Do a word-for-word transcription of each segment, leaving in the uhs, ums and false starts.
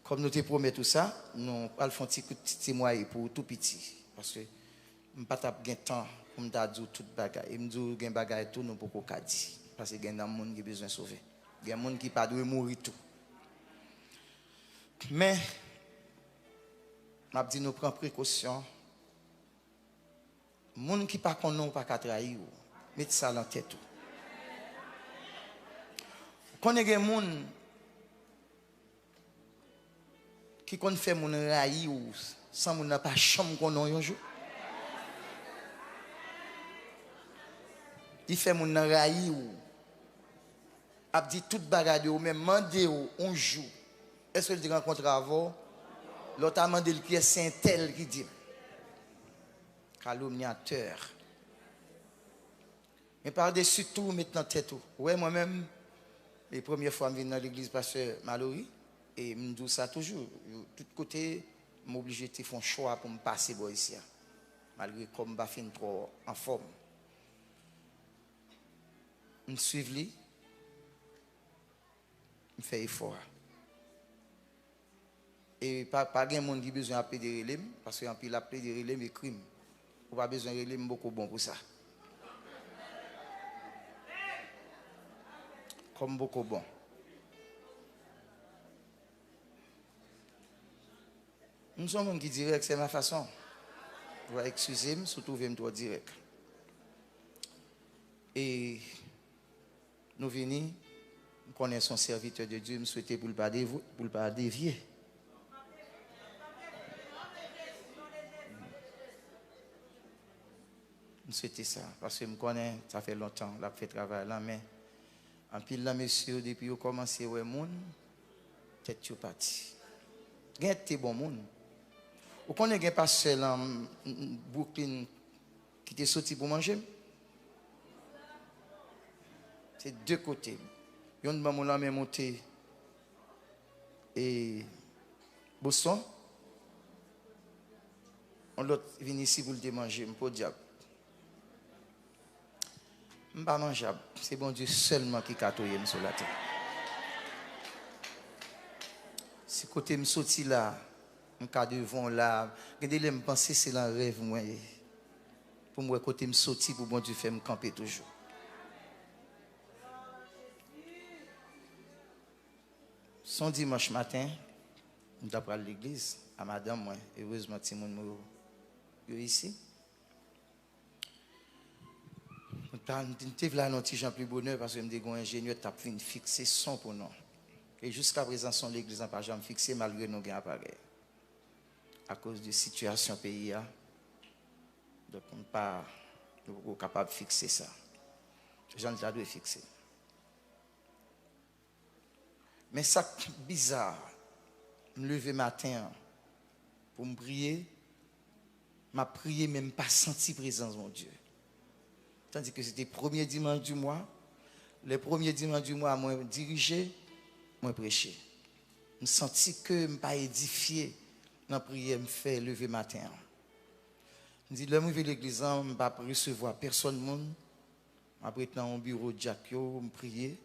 Kòm nou te pwomèt ou sa, nou pral fè yon ti kout ti temwaye pou ou tou piti. Paske m pa t ap gen tan pou m ta di w tout bagay. E m di w gen bagay tou nou poko ka di. Paske gen nanm moun ki bezwen sove. Gen moun ki pa dwe mouri tou. Men, m ap di nou pran prekosyon. Moun ki pa konnen w pa ka trayi w. Met sa nan tèt ou. Konnen gen moun ki konn fè moun rayi w san moun nan pa janm konnen w yon jou. Li fè moun nan rayi w. Ap di tout bagay de ou, men mande w yon jou, èske l te rankontre avè w? Lè w ta mande l kiyès, se entèl ki di l. Kalomnyatè. Men padesi tou, ou met nan tèt ou. Ou wè, mwen menm, e premye fwa m vin nan legliz pastè Malory, e m di w sa toujou, tout kote, m oblije te fè yon chwa pou m pase bò isi a. Malgre kò m pa fin twò anfòm. M swiv li, m fè efò a. E pa, pa gen moun ki bezwen ap plede rele m, paske anpil ap plede rele m, ekri m. Ou pa bezwen rele m, m poko bon pou sa. Kòm m poko bon. M se yon moun ki dirèk, c'est ma façon. Ou va eskize m si w twouve m twò dirèk. E nou vini, m konnen se yon sèvitè de Dye, m swete pou l pa devye, pou l pa devye. M swete sa, paske m konnen sa fè lontan l ap fè travay la, men anpil nan mesye yo, depi yo kòmanse wè moun, tèt yo pati. Gen te bon moun. Ou konnen gen pastè nan Brooklyn ki te soti pou manje m? Se de kote. Yonn ban m yon lanmen moute e Boston. Yon lòt vin isi pou l te manje m, podyab. M pa manjab. Se Bondye sèlman ki ka touye m sou latè. Si kote m soti la, m ka devan w la, gen de lè m panse se nan rèv mwen ye. Pou m wè kote m soti, pou Bondye fè m kanpe toujou. Se yon dimanch maten, m ta pral legliz a madanm mwen. Erezman, timoun mwen yo, yo isi. M ta, m te vle al yon ti jan pli bonè paske m te gen yon enjenyè t ap vin fikse son pou nou. E jiskaprezan, son legliz lan pa janm fikse malgre nou gen aparèy. Akoz de sitiyasyon peyi a, donk, m pa, nou poko kapab fikse sa jan l ta dwe fikse. Men sa k biza, m leve maten an pou m priye, m ap priye, men m pa santi prezans Bondye. Tandis que c'était premier dimanche du mois. Le premye dimanch di mwa, mwen dirije, mwen preche. M santi ke m pa edifye nan priyè m fè leve maten an. M di, lè m rive legliz lan, m p ap resevwa pèsòn moun. M ap ret nan yon biwo dyak yo, m priye.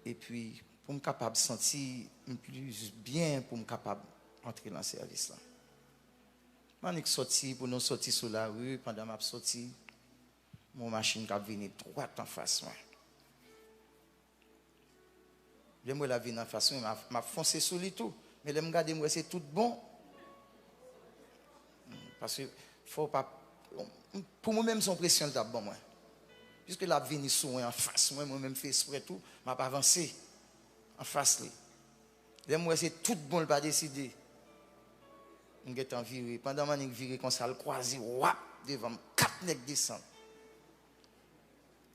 Epi, pou m kapab santi m plis byen, pou m kapab antre nan sèvis lan. M annik sòti, pou nou sòti sou lari, pandan m ap sòti, m wè yon machin k ap vini dwat anfas mwen. Lè m wè l ap vin anfas mwen, m ap, m ap fonse sou li tou. Men lè m gade, m wè se tout bon. Paske fò w pa, pou mwen menm, se yon presyon l t ap ban mwen. Piske l ap vini sou mwen, anfas mwen, mwen menm fè espre tou, m ap avanse anfas li. Lè m wè se tout bon, l pa deside. M gentan vire. Pandan m annik vire konsa, l kwaze, wap, devan m, kat nèg desann.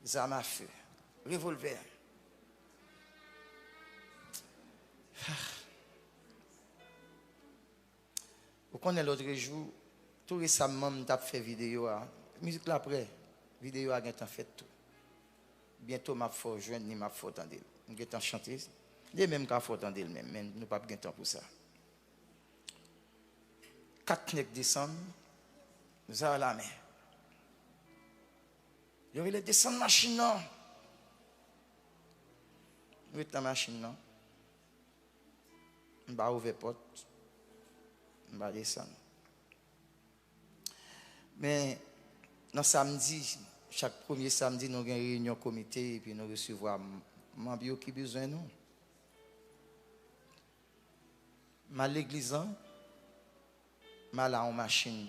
Zam a fe. Revolvè. Ou konnen lòtrejou, tou resamman, m t ap fè videyo a. Mizik la prè. Videyo a gentan fèt tou. Byento, m ap fè w jwenn li, m ap fè w tande l. M gentan chante. Demen, m ka fè w tande l menm, men nou p ap gen tan pou sa. Kat nèg desann, zam a la men. Yo rele, "Desann machin nan!" M ret nan machin nan. M pa ouvè pòt, m pa desann. Men, nan samdi, chak premye samdi, nou gen reyinyon komite, epi nou resevwa m-, manm yo ki bezwen nou. M al legliz lan, m al a yon machin.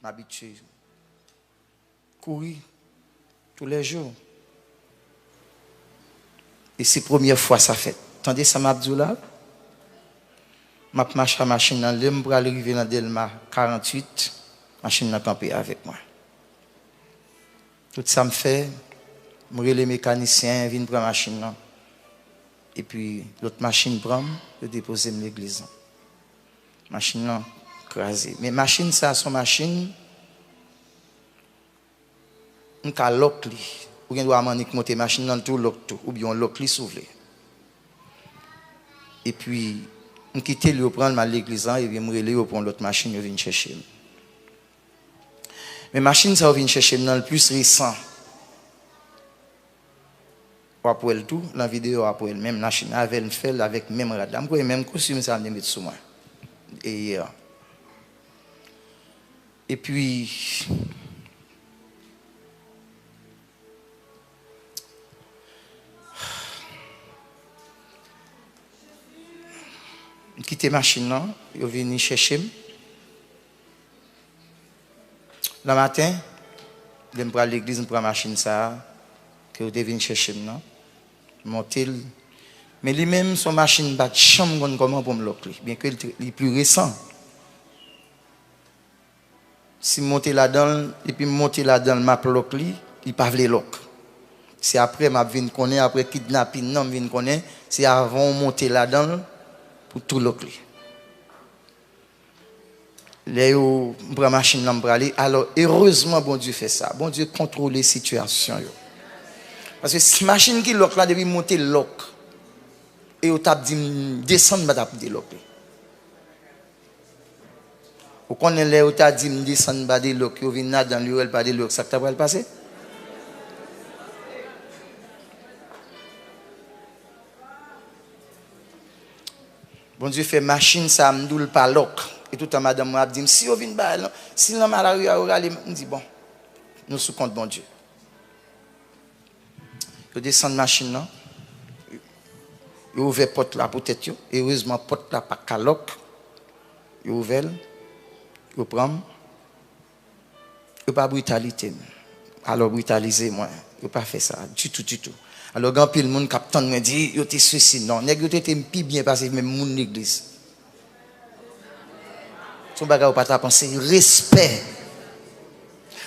M abitye kouri toulèjou. E se premyè fwa sa fèt. Tande sa m ap di w la? M ap mache a machin nan. Lè m pral rive nan Dèlma karanntuit, machin nan kanpe avèk mwen. Tout sa m fè, m rele mekanisyen, vin pran machin nan. Epi, lòt machin pran m, yo depoze m legliz lan. Machin nan kraze. Men machin sa a se yon machin, m ka lòk li. Ou gen dwa annik monte machin nan tou, lòk tou. Oubyen w lòk li si w vle. Epi, m kite l, yo pran l, m al legliz lan, epi m rele yo pran yon lòt machin, yo vin chèche m. Men machin sa yo vin chèche m nan, l plis resan. W ap wè l tou, nan videyo w ap wè l. Menm machin avè l, m fè l avèk menm rad la. M kwè menm kostim sa a m te met sou mwen. E yè. Epi, m kite machin nan, yo vini chèche m. Nan maten, lè m pral legliz, m pran machin sa a, ke yo te vin chèche m nan. M monte l. Men li menm, se yon machin m pa t janm konn kòman pou m lòk li, byenke li, li pli resan. Si m monte ladan l, epi m monte ladan l, m ap lòk li, li pa vle lòk. Se apre m ap vin konnen, apre kidnapin nan, m vin konnen, se avan w monte ladan l, pou tou lòk li. Lè yo, m pran machin nan, m prale. Alò, erezman, Bondye fè sa. Bondye kontwole sitiyasyon yo. Paske si machin ki lòk la, depi m monte lòk, e yo t ap di m desann, m pa t ap delòk li. Ou konnen lè yo ta di m desann pa delòk, yo vin ladan l, yo wè l pa delòk, sa k ta pral pase? Bondye fè machin sa a, m di w l pa lòk. E toutan madanm mwen ap di m, si yo vin bay l, si l nan malari a, yo rale m, m di, bon, nou sou kont Bondye. Yo desann machin nan. Yo ouvè pòt la pou tèt yo. Erezman, pòt la pa ka lòk. Yo ouvè l. Yo pran m. Yo pa britalite m. Alò, britalize mwen. Yo pa fè sa ditou, ditou. Alò, gen anpil moun k ap tann mwen di, yo te sesi. Non, nèg yo trete m pi byen pase menm moun legliz. Se yon bagay ou pa ta panse. Respè.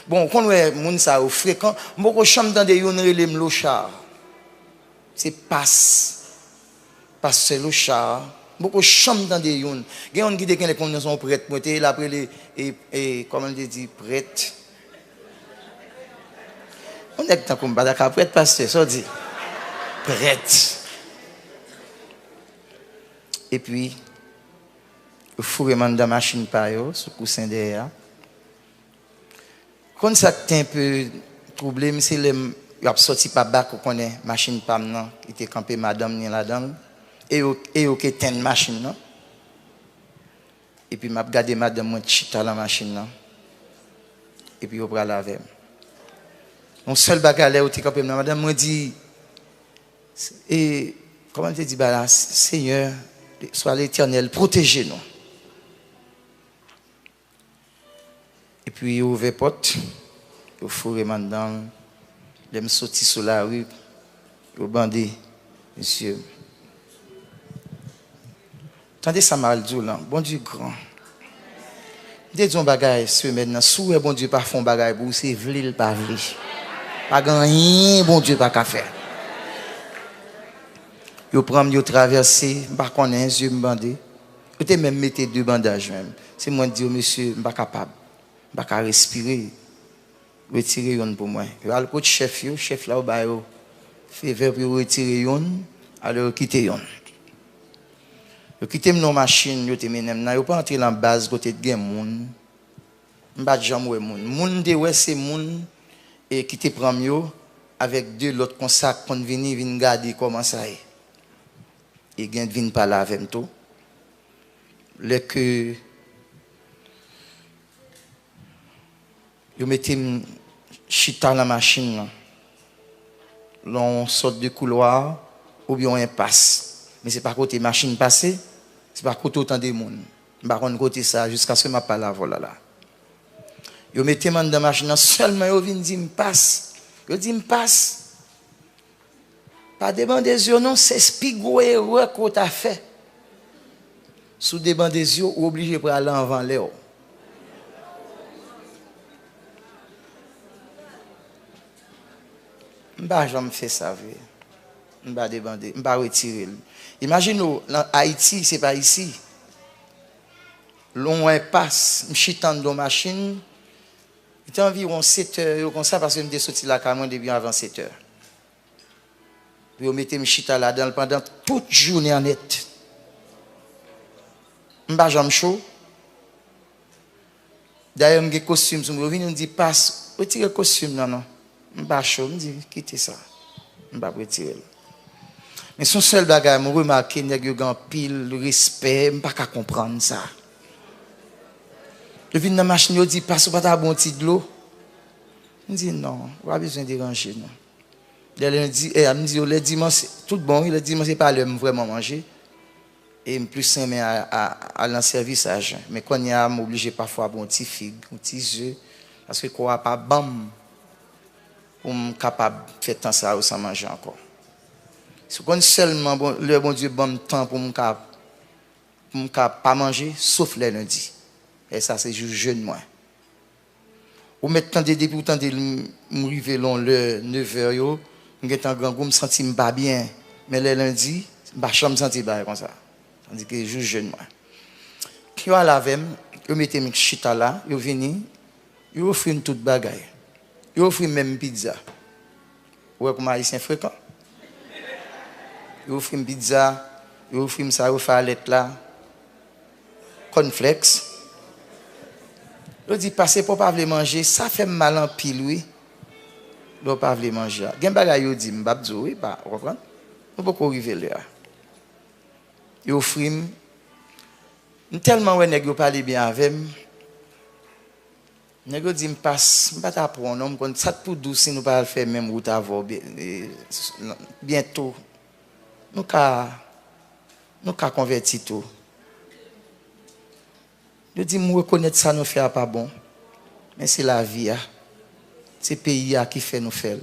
Bon, ou konn wè moun sa yo frekan. M poko janm tande youn rele m Lochard. Se pas. Pastè Lochard. M poko janm tande youn. Gen youn ki te genlè konn se yon prèt, mwen te, l ap rele, e, e, kòman l te di, prèt. Yon nèg tankou m pa ta ka prèt, pastè, sa w di? Prèt. Epi, yo foure m anndan machin pa yo, sou kousen dèyè a. Konn sa k te enpe twouble m, se lè m, y ap sòti pa bak, ou konnen, machin pa m nan, ki te kanpe, madanm ni ladan l, e yo, e yo k etenn machin nan. Epi m ap gade madanm mwen chita nan machin nan. Epi yo pral avè m. Yon sèl bagay, lè yo te kanpe m nan, madanm mwen di, e, kòman l te di bagay la? Senyè, swa Letènèl, pwoteje nou. Epi yo ouvè pòt, yo foure m anndan. Lè m soti sou lari, yo bande mesye. Tande sa m al di w lan, Bondye gran. M te di yon bagay semèn nan, si w wè Bondye pa fè yon bagay pou ou, se vle l pa vle. Pa gen anyen Bondye pa ka fè. Yo pran m, yo travèse, m pa konnen, zye m bande. Yo te menm mete de bandaj menm. Se mwen k di yo, mesye, m pa kapab. M pa ka respire. Retire youn pou mwen. Yo al kot chèf yo, chèf la yo ba yo favè pou yo retire youn, alò yo kite youn. Yo kite m nan yon machin, yo te mennen m nan, yo pa antre nan baz kote t gen moun. M pa t janm wè moun. Moun m te wè se moun, e, ki te pran m yo, avèk de lòt konsa k konn vini, vin gade kòman sa ye. e gen vin pale avè m tou. Lè ke yo mete m chita nan machin nan, nan yon sòt de koulwa oubyen yon enpas. Men se pa kote machin pase, se pa kote w tande moun. M pa konn kote sa a jiskaske m ap pale avè w la la. Yo mete m anndan machin nan, sèlman yo vin di m pas. Yo di m pas. Pa debande zye w non, se pi gwo erè ke w ta fè. Si w debande zye w, ou oblije prale anvan lè w. M pa janm fè sa vre. M pa debande, m pa retire l. Imajine w, nan Ayiti, se pa isi. Lè w wè pas, m chita anndan yon machin, li te anviwon sèt è yo konsa, paske m te soti lakay mwen depi anvan sèt è. Pou yo mete m chita ladan l pandan tout jounen an nèt. M pa janm cho. Dayè, m gen kostim sou mwen. Yo vini, m di, "Pas, retire kostim nan, non. M pa cho." M di, "Kite sa. M p ap retire l." Men se yon sèl bagay, mwen remake nèg yo gen anpil respè, m pa ka konprann sa. Yo vin nan machin, yo di, "Pas, ou pa ta bwè yon ti dlo?" M di, "Non, ou pa bezwen deranje, non." Lè lendi, e, m di yo, lè dimanch, tout bon, wi, lè dimanch, se pa lè m vrèman manje. E m plis renmen a, a, al nan sèvis a jen. Men kounye a, m oblije pafwa bwè yon ti fig, yon ti ze, paske kò a pa ban m pou m kapab fè tan sa yo san manje ankò. Se konn sèlman bon, lè Bondye ban m tan pou m ka, pou m ka pa manje, sof lè lendi. E sa se jou jèn mwen. Ou mèt tande, depi w tande m, m rive lonlè, nevè yo, m gentan grangou, m santi m pa byen. Men lè lendi, m pa janm santi bagay konsa. Tandike jou jèn mwen. Yo al avè m, yo mete m chita la, yo vini, yo ofri m tout bagay. Yo ofri m menm pizza. Ou wè kòman Ayisyen frekan? Yo ofri m pizza, yo ofri m sa yo fè a lèt la, cornflakes. Yo di, "Pase pa w pa vle manje, sa fè m mal anpil, wi." Lè w pa vle manje a. Gen bagay yo di m, m p ap di w, wi, pa, ou konprann? Nou poko rive lè a. Yo ofri m. M tèlman wè nèg yo pale byen avè m. Nèg yo di m pas, m pa ta pran w non, m konn sa t pou dous si nou pa al fè menm wout avè w byen-, e, s-, non, byento. Nou ka, nou ka konvèti tou. Yo di m rekonèt sa nou fè a pa bon, men se lavi a, se peyi a ki fè nou fè l.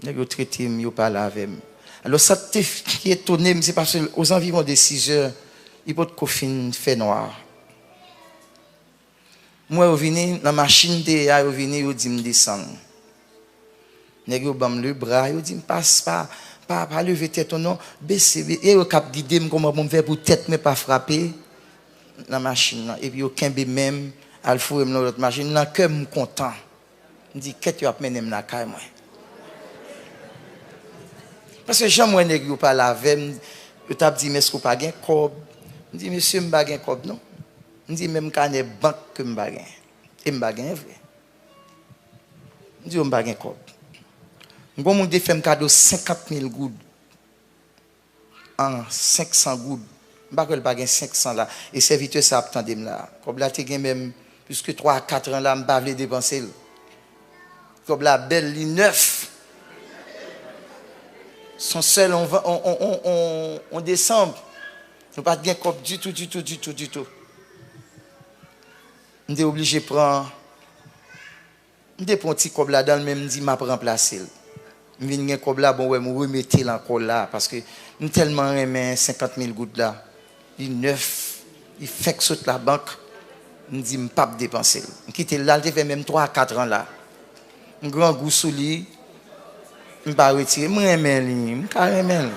Nèg yo trete m, yo pale avè m. Alò, sa k te f-, ki etone m, se paske ozanviwon de sizè, li potko fin fè nwa. M wè yo vini, nan machin m te ye a, yo vini, yo di m desann. Nèg yo ban m lebra, yo di m, "Pas, pa, pa, pa leve tèt ou non, bese, be-," e yo k ap gide m kòman pou m fè pou tèt mwen pa frape nan machin nan. Epi yo kenbe men m, al foure m nan lòt machin. Nan kè m, m kontan. M di, "Kèt, yo ap mennen m lakay mwen." Paske jan m wè nèg yo pale avè m, yo t ap di m, "Èske w pa gen kòb?" M di, "Mesye, m pa gen kòb, non." M di, "Menm kanè bank ke m pa gen." E m pa genyen vre. M di yo, "M pa gen kòb." M gon moun ki te fè m kado senkant mil goud. An senk san goud. M pa kwè l pa gen senk san la. E sèvitè sa ap tande m la. Kòb la te gen menm plis ke twa a kat an la, m pa vle depanse l. Kòb la bèl, li nèf. Se yon sèl, on, on, on, on, on, on desanm. Nou pa t gen kòb ditou, ditou, ditou, ditou. M te oblije pran M te pran ti kòb ladan l, men m di m ap ranplase l. M vin gen kòb la, bon, wè, m remete l ankò la, paske m tèlman renmen senkant mil goud la. Li nèf, li fenk sot labank. M di m p ap depanse l. M kite l la, l te fè menm twa, kat an la. M grangou sou li, m pa retire. M renmen li, m ka renmen l.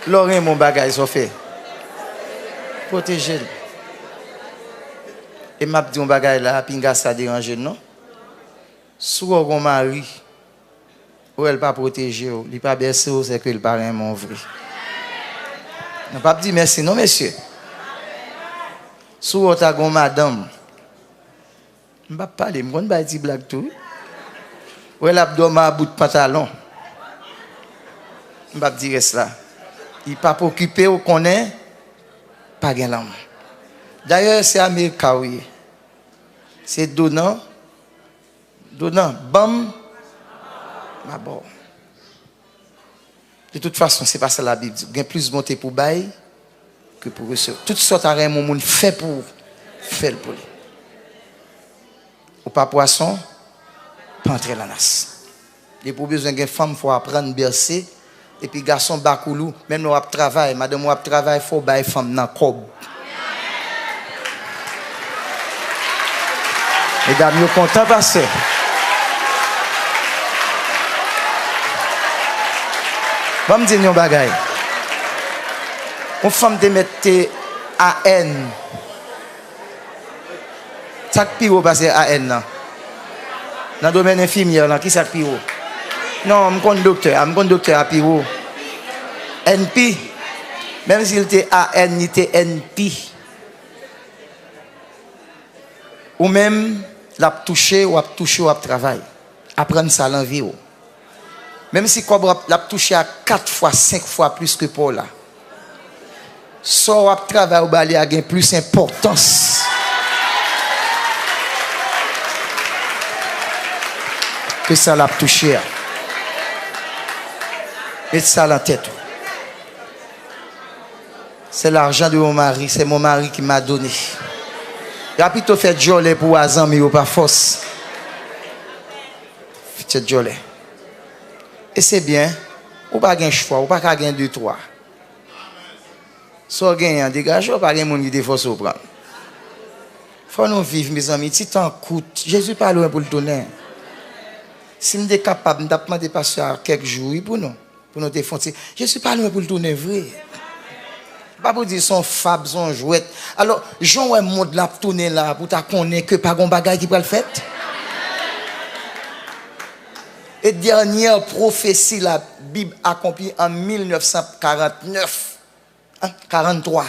Lè w renmen yon bagay, sa w fè? Pwoteje l. E m ap di yon bagay la, pinga sa deranje n non. Si w wè w gon mari, ou wè l pa pwoteje w, li pa bèse w, se ke l pa renmen w vre. Nou p ap di mèsi non, mesye. Si w wè w ta gon madanm, m p ap pale, m konn bay ti blag tou, wi. Ou wè l ap dòmi a bout pantalon. M p ap di rès la. Li p ap okipe w, konnen pa gen lanmou. Dayè, se Amerika w ye. Se donan, donan, ban m, m a ba w. De tout fason, se pa sa Labib di. Gen plis bonte pou bay ke pou resevwa. Tout sa w ta renmen yon moun fè pou ou, fè l pou li. Ou pa pwason, pa antre lannas. Depi w bezwen gen fanm, fò w aprann bèse, epi gason bakoulou, menm lè w ap travay, madanm ou ap travay, fò w bay fanm nan kòb. Medam yo kontan, pastè. Ban m di n yon bagay. Yon fanm te mèt te A N. Sa k pi wo pase A N nan? Nan domèn enfimyè lan, ki sa k pi wo? Non, m konn doktè a, m konn doktè a pi wo. N P. Menm si l te A N, li te N P. Ou menm, l ap touche, w ap touche, w ap travay. Aprann sa nan vi w. Menm si kòb w ap, l ap touche a kat fwa, senk fwa plis ke pa w la. Sa w ap travay ou ba li a gen plis enpòtans ke sa l ap touche a. Met sa nan tèt ou. C'est l'argent de mon mari, c'est mon mari qui m'a donné. Y a pito fè djòlè pou w a zanmi yo pa fòs. Fè djòlè. E se byen, ou pa gen chwa, ou pa ka gen de twa. Sa w genyen an, degaje w, pa gen moun ki te fòse w pran l. Fò nou viv, mezanmi, ti tan kout. Jezi pa lwen pou l tounen. Si m te kapab, m t ap mande pastè a kèk jou, wi, pou nou. Pou nou te fè yon ti, Jezi pa lwen pou l tounen vre. Pa pou di se yon fab, se yon jwèt. Alò, jan w wè mond la ap tounen la, pou w ta konnen ke pa gen yon bagay ki pral fèt. E dènyè pwofesi la Bib akonpli an mil nèf san karant nèf, an karant twa.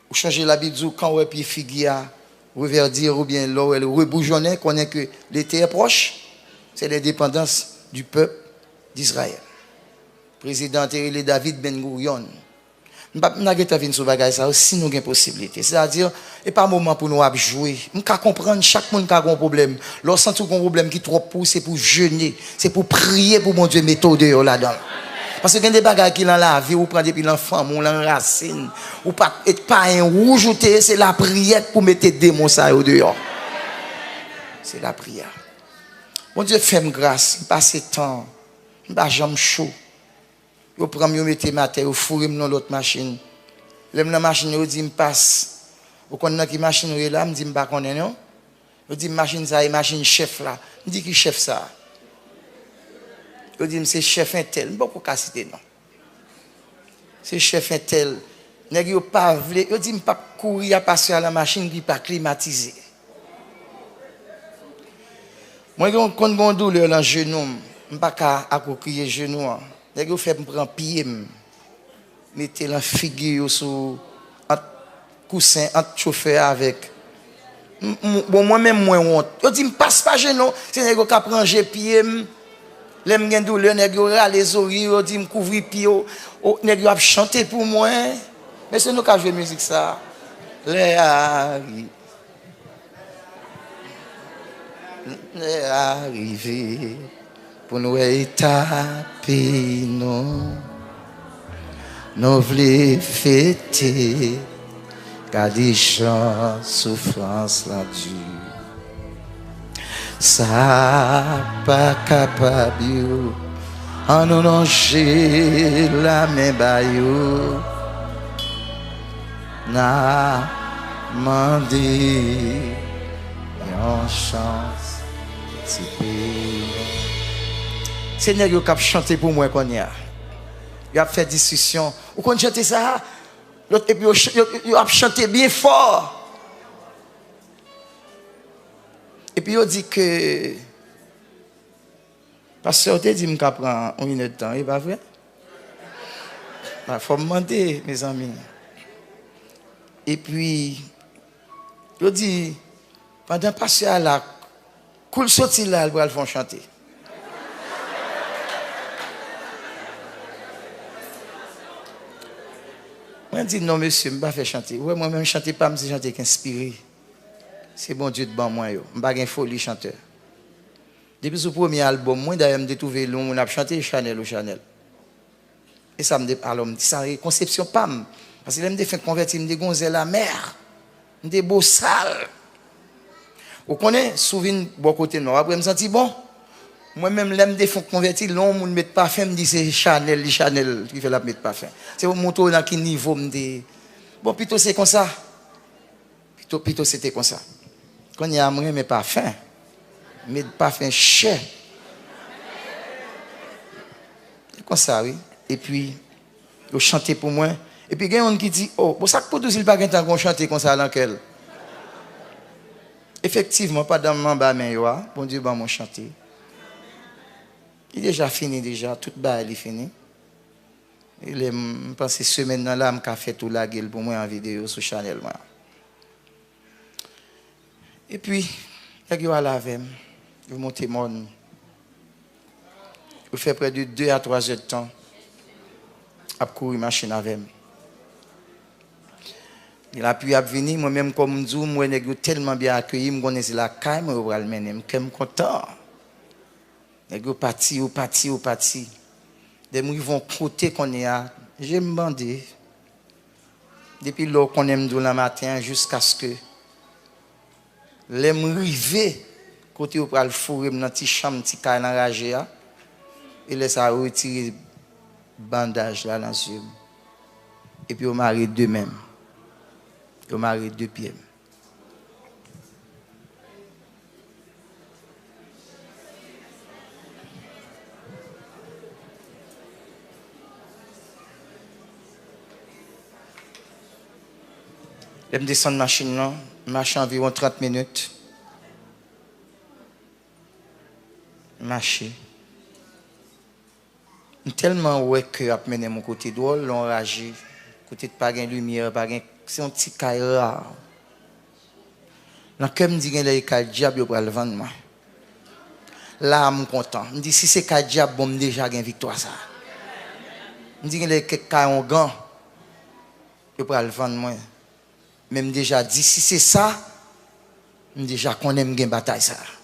Ou chanje, Labib di w, kan w wè pye figi a revèdi oubyen lè w wè l reboujonnen, konnen ke lete è pwòch. C'est l'indépendance du peuple d'Israël. Prezidan an te rele David Ben Gurion. M pa, m ta gentan vin sou bagay sa yo si nou gen posiblite. Sètadi, e pa moman pou nou ap jwe. M ka konprann, chak moun ka gen yon pwoblèm. Lè w santi w gen yon pwoblèm ki twòp pou ou, se pou w jene. Se pou w priye pou Bondye mete w deyò ladan l. Paske gen de bagay ki nan lavi w, ou pran depi nan fanmi w, nan rasin. Ou pa t, e payen wouj ou te ye, se lapriyè k pou mete demon sa yo deyò. Se lapriyè. Bondye fè m gras, m pase tan, m pa janm cho. Yo pran m, yo mete m atè, yo foure m nan lòt machin. Lè m nan machin nan, yo di m pas. Ou konn nan ki machin ou ye la? M di m pa konnen non. Yo di m machin sa a e machin chèf la. M di ki chèf sa a? Yo di m se chèf entèl. M poko ka site non. Se chèf entèl. Nèg yo pa vle, yo di m p ap kouri a pase a nan machin ki pa klimatize. Mwen gen, konn gen yon doulè nan jenou m. M pa ka akwokiye jenou an. Nèg yo fè m pran pye m, mete l an figi yo sou, ant kousen, ant chofè a avèk. M, m, bon, mwen menm mwen wont. Yo di m pas pa jenou, se nèg yo k ap ranje pye m. Lè m gen doulè, nèg yo rale zòrye yo, yo di m kouvri pye w. O, nèg yo ap chante pou mwen. Mesye, nou ka jwe mizik sa a. Lè a ri-, lè a rive pou n wè eta peyi nou. Nou vle fete, gade jan soufrans lan di. Sa pa kapab yo, ann nou lonje lamen ba yo. N a mande yon chans ti peyi. Se nèg yo k ap chante pou mwen kounye a. Y ap fè diskisyon. Ou konn chante sa a? Lòt, epi yo ch-, yo, yo ap chante byen fò. Epi yo di ke pastè te di m ka pran yon inèdtan, e pa vre? Ba, fò m mande, mezanmi. Epi, yo di, pandan pastè a la, kou l soti la, l pral fè yon chante. Mwen di, "Non, mesye, m pa fè chante." Ou wè, mwen menm, chante pa m, se chante k enspire. Se Bondye t ban mwen yo. M pa gen foli chantè. Depi sou premye albòm mwen, dayè, m te twouve yon moun ap chante, Chanèl ou Chanèl. E sa m te, alò, m di, "Sa e konsepsyon pa m." Paske lè m te fenk konvèti, m te gon zèl amè. M te bosal. Ou konnen, si w vin bò kote m nan, w ap wè m santi bon. Mwen menm, lè m te fenk konvèti, lè yon moun met pafen, m di se Chanèl, li Chanèl ki fè l ap met pafen. Se pou m montre w nan ki nivo m te ye. Bon, pito se konsa. Pito, pito se te konsa. Kounye a, m renmen pafen. Met pafen chè. E konsa, wi. Epi, yo chante pou mwen. Epi gen youn ki di, "Oh, bon, sa k pou di w si l pa gentan gon chante konsa nan kè l?" Efektivman, pandan m anba men yo a, Bondye ban m yon chante. Li deja fini deja, tout bagay li fini. E lè m, m panse semèn nan la, m ka fè tou lage l pou mwen an videyo sou chanèl mwen an. Epi, nèg yo ale avè m, yo monte mòn. Yo fè prè de de a twa zè d tan ap kouri machin avè m. Gen lapli ap vini, mwen menm kòm m di w, m wè nèg yo tèlman byen akeyi m, m konnen se lakay mwen yo pral mennen m, kè m kontan. Nèg yo pati, yo pati, yo pati. Lè m rive yon kote kounye a, je m bande. Depi lè w konnen m di w nan maten an jiskaske lè m rive kote yo pral foure m nan ti chanm, ti kay nan raje a, e lè sa a yo retire bandaj la nan zye m. Epi yo mare de men m. Yo mare de pye m. Lè m desann machin nan, m mache anviwon trant minit. M mache. M tèlman wè ke ap mennen m yon kote dwòl, yon raje, kote pa gen limyè, pa gen, se yon ti kay ra. Nan kè m di genlè e kay dyab yo pral vann mwen. La a m kontan. M di si se kay dyab, bon, m deja gen viktwa sa a. M di genlè e kèk kay ongan yo pral vann mwen. Men m deja di si se sa, m deja konnen m gen batay sa a.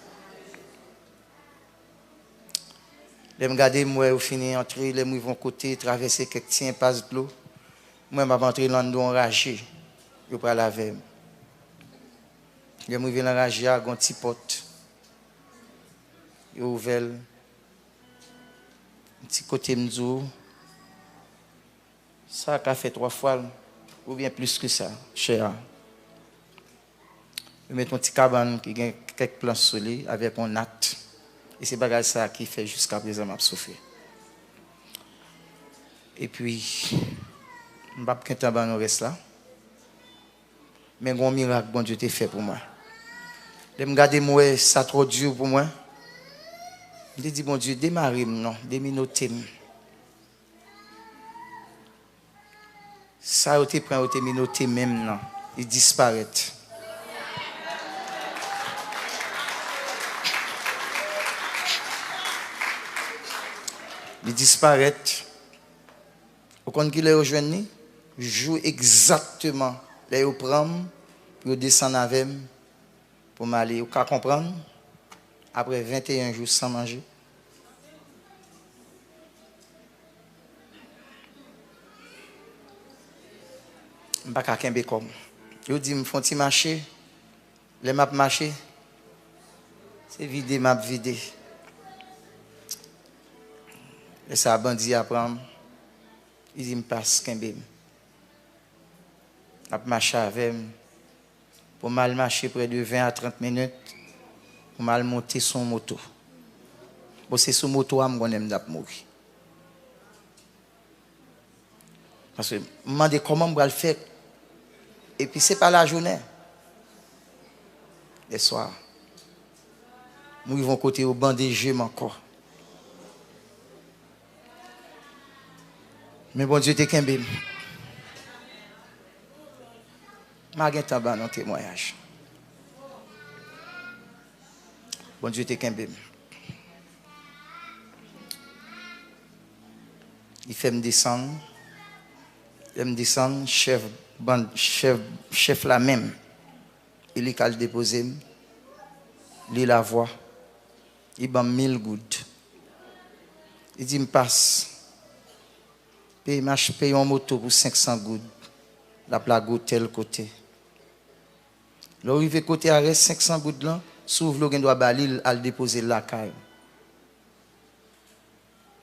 Lè m gade, m wè yo fini antre, lè m rive yon kote, travèse kèk ti enpas dlo, m wè m ap antre landan yon raje, yo pral avè m. Lè m rive nan raje a, gon ti pòt, yo ouvè l, yon ti kote m di w, sa ka fè twa fwa l, oubyen plis ke sa, chè a. Yo met yon ti kabann ki gen kèk planch sou li avèk yon nat. E se bagay sa a ki fè jiska prezan m ap soufri. Epi, m p ap gentan ban nou rès la. Men gon mirak Bondye te fè pou mwen. Lè m gade m wè sa twò di pou mwen, m te di, "Bondye, demare m non, deminote m." Sa yo te pran, yo te minote men m nan, li disparèt. Li disparèt. Ou konn kilè yo jwenn li? Jou egzakteman lè yo pran m pou yo desann avè m pou m ale. Ou ka konprann? Apre venteyen jou san manje, m pa ka kenbe kò m. Yo di m fè yon ti mache. Lè m ap mache, se vide m ap vide. Lè sa a, bandi a pran m, li di m, "Pas, kenbe m." L ap mache avè m. Pou m al mache prè de ven a trant minit, pou m al monte sou yon moto. Bon, se sou moto a m konnen m t ap mouri. Paske m mande kòman m pral fè. Epi se pa lajounen. Lèswa, m rive yon kote yo bande je m ankò. Men Bondye te kenbe m. M a gentan ban nou temwayaj. Bondye te kenbe m. Li fè m desann. Lè m desann, chèf bann, chèf, chèf la menm, e li k al depoze m, li lavwa, li ban m mil goud. Li di m, "Pas, peye mach-, peye yon moto pou senk san goud, l ap lage w tèl kote." Lè w rive kote a, rès senk san goud lan, si w vle, w gen dwa ba li l al depoze l lakay ou.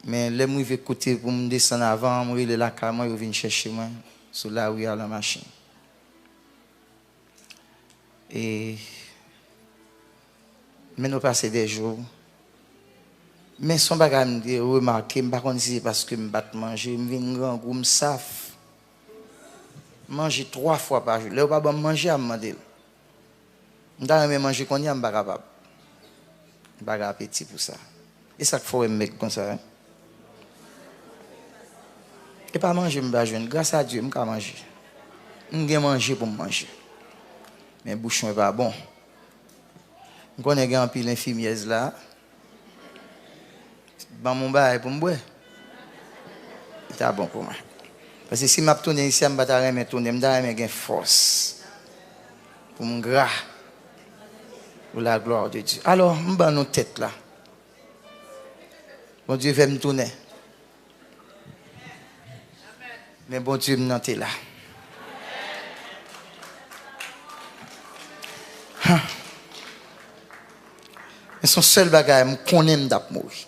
Men lè m rive kote pou m desann avan, m rele lakay mwen, yo vin chèche mwen sou lari a lan machin. E men nou pase de jou. Men se yon bagay m te remake, m pa konn si se paske m pa t manje, m vin grangou, m saf. M manje twa fwa pa jou. Lè yo pa ban m manje a, m mande l. M ta renmen manje kounye a, m pa kapab. M pa gen apeti pou sa. E sa k fè w wè m mèg konsa, wi. E pa manje m pa jwenn. Gras a Dye, m ka manje. M gen manje pou m manje. Men bouch mwen pa bon. M konnen gen anpil enfimyèz la. Ban m yon bagay pou m bwè. Li ta bon pou mwen. Paske si m ap tounen isi a, m pa ta renmen tounen. M ta renmen gen fòs pou m gra pour la gloire de Dieu. Alò, m ban nou tèt la. Bondye fè m tounen. Men Bondye m nan te la. Han. Men se yon sèl bagay, m konnen m t ap mouri.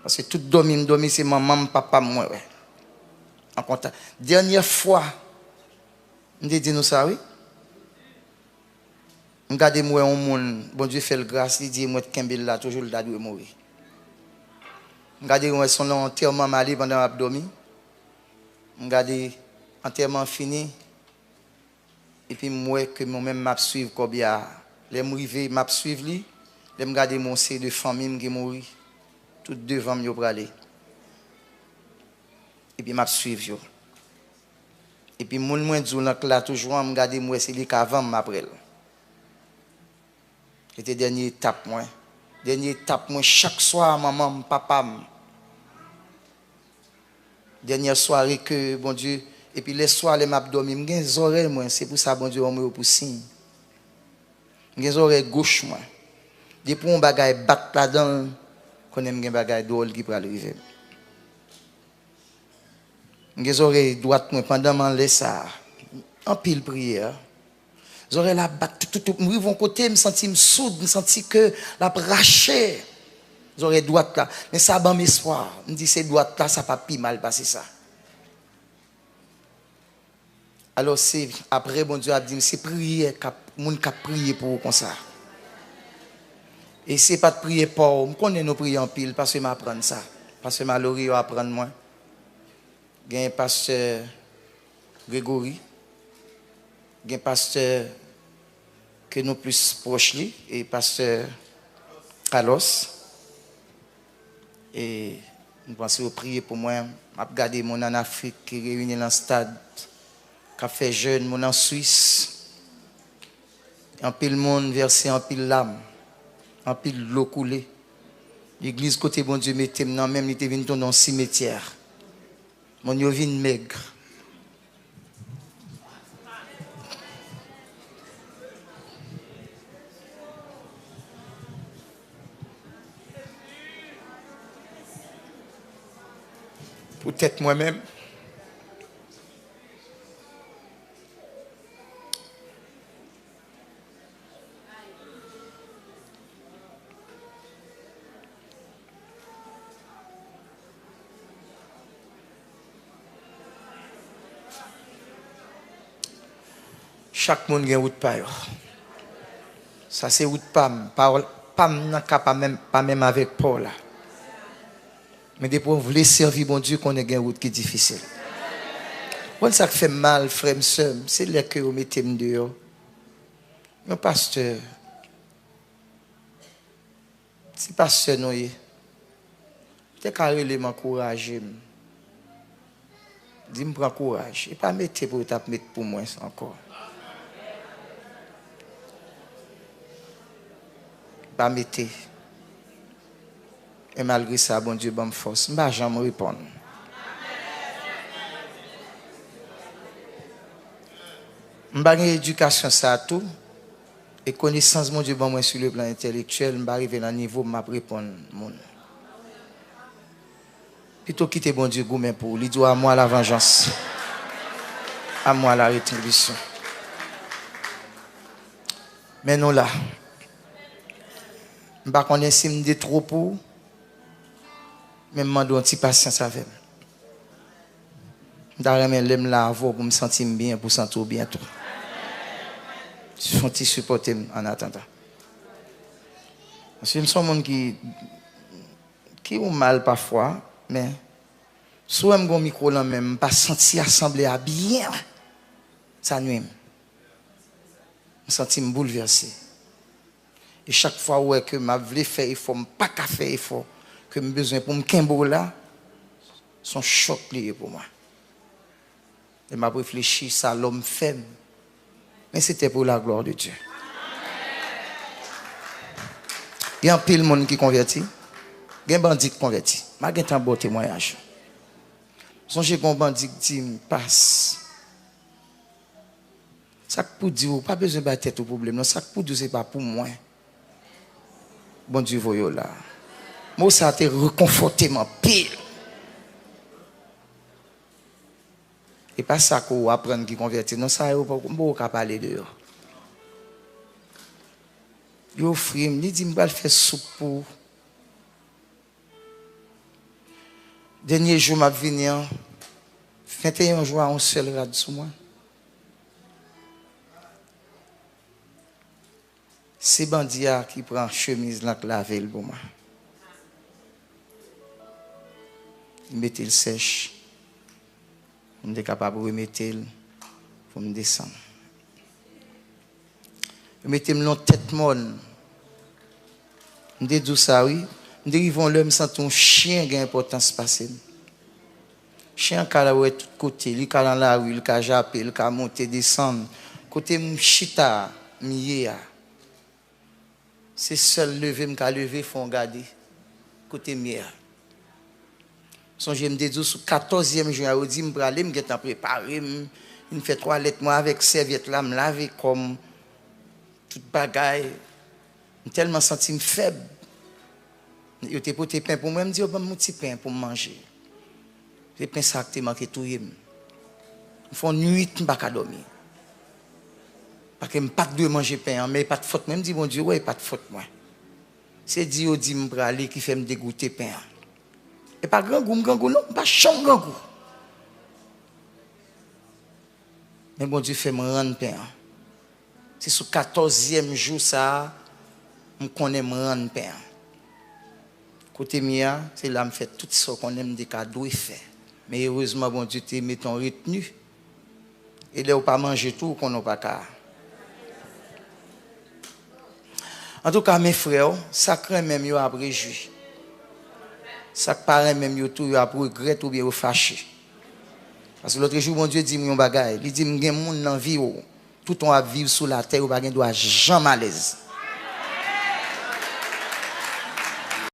Paske tout dòmi m dòmi, se manman m, papa m mwen wè. An kontak. Dènyè fwa, m te di nou sa, wi. M gade, m wè yon moun, Bondye fè l gras, li di, "Mwen t kenbe l la toujou, l ta dwe mouri." M gade, m wè se yon antèman m ale pandan m ap dòmi. M gade, antèman an fini, epi m wè ke mwen menm m ap swiv kòbya a. Lè m rive, m ap swiv li. Lè m gade, m wè yon seri de fanmi m ki mouri. Tout devan m yo prale. Epi m ap swiv yo. Epi moun mwen di w lan k la toujou an, m gade, m wè se li k avan m, m aprè l. Se te dènye etap mwen. Dènye etap mwen, chak swa, manman m, papa m. Dènyè sware ke Bondye, epi lè swa, lè m ap dòmi, m gen zòrèy mwen, se pou sa Bondye ban mwen yo pou siy. M gen zòrèy goch mwen. Depi yon bagay bat ladan l, konnen m gen bagay dwòl ki pral rive m. M gen zòrèy dwat mwen pandan m anlè sa a. Anpil priyè. Zòrèy la bat tout, tout, tout. M rive yon kote, m santi m soud, m santi ke l ap rache zòrèy dwat la. Men sa ban m espwa. M di se dwat la, sa p ap pi mal pase sa. Alò, se apre Bondye ap di m, se priyè k ap, moun k ap priye pou ou konsa. E se pa t priyè pa w, m konnen nou priye anpil, paske m aprann sa. Paske Malory yo aprann mwen. Gen pastè Gregory, gen pastè ke nou plis pwòch li, e pastè Carlos. E m panse yo priye pou mwen. M ap gade moun ann Afrik ki reyini lan stad, k ap fè jèn, moun an Swis. Anpil moun vèse anpil lam, anpil dlo koule. Legliz kote Bondye mete m nan men m, li te vin tounen yon simetyè. Moun yo vin mèg. Poutèt mwen menm, chak moun gen wout pa yo. Sa se wout pa m. Pawòl pa m nan ka pa menm, pa menm avèk pa w la. Men depi w vle sèvi Bondye, konnen gen wout ki difisil. Konn sa k fè m mal, frè m, sè m, se lè ke yo mete m deyò. Yon pastè, si pastè nou ye, te ka rele m, ankouraje m, di m pran kouraj. E pa mete pou yo t ap met pou mwen ankò. Pa mete. E malgre sa, Bondye ban m fòs. M pa janm reponn. M pa gen edikasyon sa a tou, e konesans Bondye ban mwen sou le plan entèlektyèl, m pa rive nan nivo m ap reponn moun. Pito kite Bondye goumen pou ou. Li di w, "À moi la vengeance. À moi la rétribution." Men nou la. M pa konnen si m de twòp ou, men m mande w yon ti pasyans avè m. M ta renmen lè m la avè w pou m santi m byen, pou w santi w byen tou. Fè yon ti sipòte m annatandan. Paske m se yon moun ki, ki ou mal pafwa, men si w wè m gen yon mikwo nan men m, m pa santi asanble a byen, sa nwi m. M santi m boulvèse. E chak fwa ou wè ke m ap vle fè efò, m pa ka fè efò ke m bezwen pou m kenbe w la, se yon chòk li ye pou mwen. E m ap reflechi sa lòm fè m. Men se te pou la glwa de Dye. Gen anpil moun ki konvèti. Gen bandi ki konvèti. M a gentan ba w temwayaj. Sonje gen yon bandi ki di m, "Pas, sa k pou di w, ou pa bezwen bay tèt ou pwoblèm, non. Sa k pou di w, se pa pou mwen Bondye voye w la." Mo sa a te rekonfòte m anpil. E pa sa ke w aprann ki konvèti, non, sa yo pa, m poko ka pale de yo. Yo ofri m, li di m pral fè soup pou ou. Dènye jou m ap vini an, venteyen jou a, yon sèl rad sou mwen. Se bandi a ki pran chemiz lan k lave l pou mwen. Li mete l sèch. Pou m te kapab remete l, pou m desann. Yo mete m nan tèt mòn. M te di w sa, wi. M te rive yon lè, m santi yon chen gen enpòtans pase m. Chen an ka wè tout kote. Li ka nan lari, li ka jape, li ka monte, desann. Kote m chita a, m ye a. Se sèl leve m ka leve, fè yon gade kote m ye a. Sonje m te di w sou katòzyèm jou a, yo di m prale, m gentan prepare m, m fè twalèt mwen avèk sèvyèt la, m lave kò m, tout bagay. M tèlman santi m fèb. Yo te pote pen pou mwen, m di yo ban m yon ti pen pou m manje. Se pen sa a ki te manke touye m. M fè yon nwit, m pa ka dòmi. Paske m pa t dwe manje pen an, men e pa t fòt mwen. M di Bondye, wè, e pa t fòt mwen. Se di yo di m prale ki fè m te goute pen an. E pa grangou m grangou, non, m pa janm grangou. Men Bondye fè m rann pen an. Se sou katòzyèm jou sa a, m konnen m rann pen an. Kote m ye a, se la m fè tout sa w konnen m te ka dwe fè. Men erezman, Bondye te mete yon retni. E lè w pa manje tou, ou konnen w pa ka. Antouka, men frè w, sa k renmen m yo ap rejwi. Sa k pa renmen m yo tou, yo ap regrèt oubyen yo fache. Paske lòtrejou, Bondye di m yon bagay. Li di m, gen moun nan vi w, toutan w ap viv sou latè, ou pa gen dwa janm alèz.